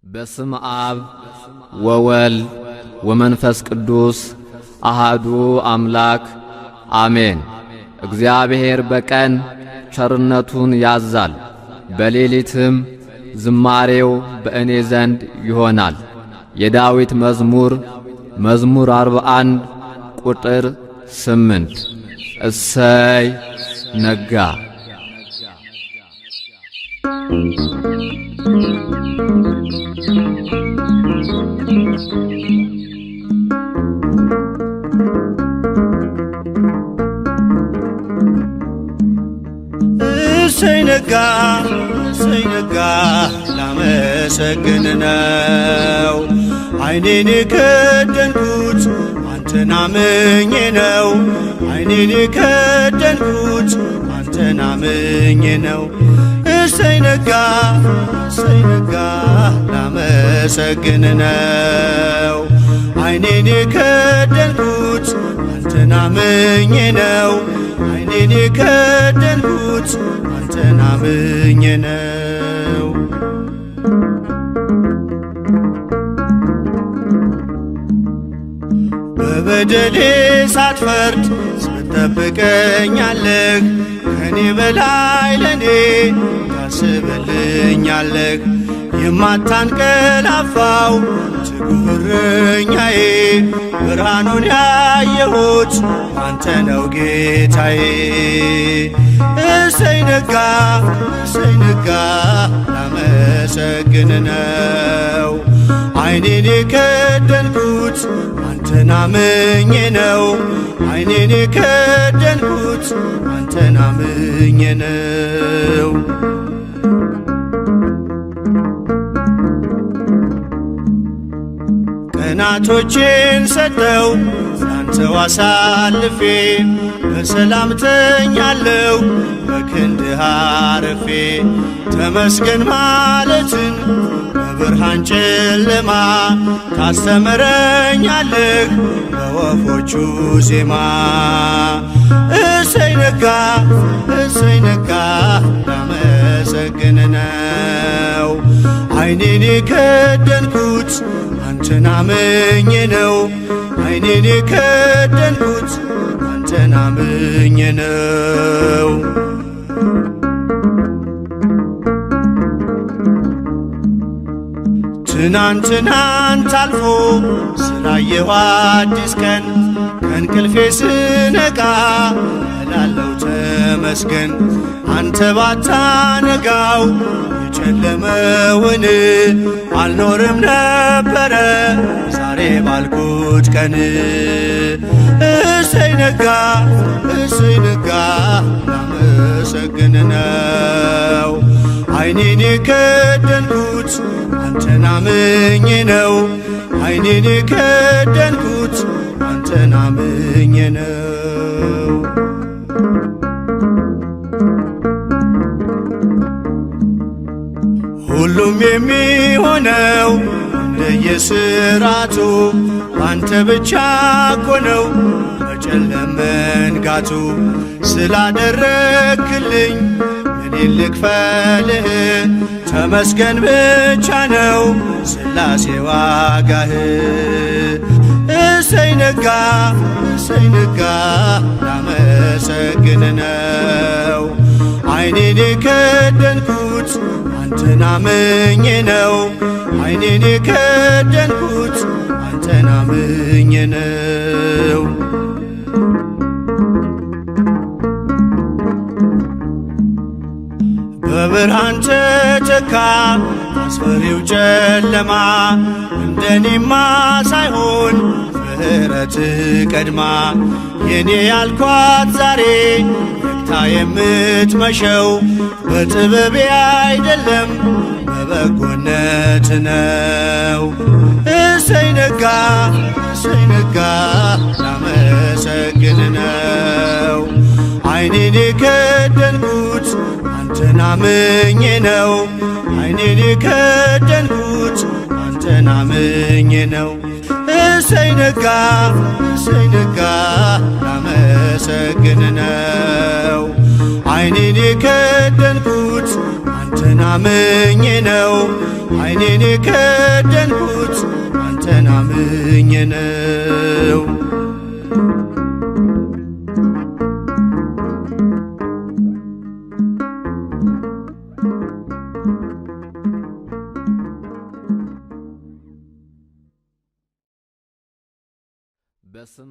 በስም አብ ወወልድ ወመንፈስ ቅዱስ አሃዱ አምላክ አሜን። እግዚአብሔር በቀን ቸርነቱን ያዛል፣ በሌሊትም ዝማሬው በእኔ ዘንድ ይሆናል። የዳዊት መዝሙር መዝሙር 41 ቁጥር 8። እሰይ ነጋ። እሰይ ነጋ፣ እሰይ ነጋ፣ ላመሰግን ነው። ዓይኔን የከደንኩት አንተን አምኜ ነው። ዓይኔን የከደንኩት አንተን አምኜ ነው። እሰይ ነጋ፣ እሰይ ነጋ፣ ላመሰግን ነው። ዓይኔን የከደንኩት አንተን አምኜ ነው። ዓይኔን የከደንኩት አንተን አምኜ ነው። በበደሌ ሳትፈርድ ትጠብቀኛለህ፣ ከኔ በላይ ለኔ ታስብልኛለህ። የማታንቀላፋው ትጉህ እረኛዬ፣ ብርሃኑን ያየሁት አንተ ነው ጌታዬ። እሰይ ነጋ፣ እሰይ ነጋ፣ ላመሰግን ነው። ዓይኔን የከደንኩት አንተን አምኜ ነው። ዓይኔን የከደንኩት አንተን አምኜ ነው። ቀናቶቼን ሰጠው ላንተው አሳልፌ፣ በሰላም ተኛለሁ በክንድህ አርፌ። ተመስገን ማለትን በብርሃን ጨለማ ታስተምረኛለህ በወፎቹ ዜማ። እሰይ ነጋ፣ እሰይ ነጋ፣ ላመሰግን ነው። ዓይኔን የከደንኩት አንተን አምኜ ነው። ዓይኔን የከደንኩት አንተን አምኜ ነው። ትናንትናንት አልፎ ስላየሁ አዲስ ቀን፣ ከእንቅልፌ ስነቃ እላለው ተመስገን። አንተ ባታነጋው የጨለመውን አልኖርም ነበረ ዛሬ ባልኩት ቀን። እሰይ ነጋ፣ እሰይ ነጋ፣ ላመሰግን ነው። ዓይኔን የከደንኩት አንተን አምኜ ነው። ዓይኔን የከደንኩት አንተን አምኜ ነው። ሁሉም የሚሆነው እንደየስራቱ አንተ ብቻ እኮ ነው መጨለም መንጋቱ። ስላደረክልኝ ምን ልክፈልህ? ተመስገን ብቻ ነው ስላሴ ዋጋህ። እሰይ ነጋ፣ እሰይ ነጋ፣ ላመሰግን ነው። ዓይኔን የከደንኩት አንተን አምኜ ነው። ዓይኔን የከደንኩት አንተን አምኜ ነው። በብርሃን ተተካ አስፈሪው ጨለማ፣ እንደኔማ ሳይሆን ምሕረት ቀድማ። የኔ ያልኳት ዛሬ ነግታ የምትመሸው በጥበቤ አይደለም በበጎነት ነው። እሰይ ነጋ፣ እሰይ ነጋ፣ ላመሰግን ነው። ዓይኔን የከደንኩት አንተን አምኜ ነው። ዓይኔን የከደንኩት አንተን አምኜ ነው። እሰይ ነጋ፣ እሰይ ነጋ፣ ላመሰግን ነው። ዓይኔን የከደንኩት አንተን አንተን አምኜ ነው። ዓይኔን የከደንኩት አንተን አምኜ ነው። በስመ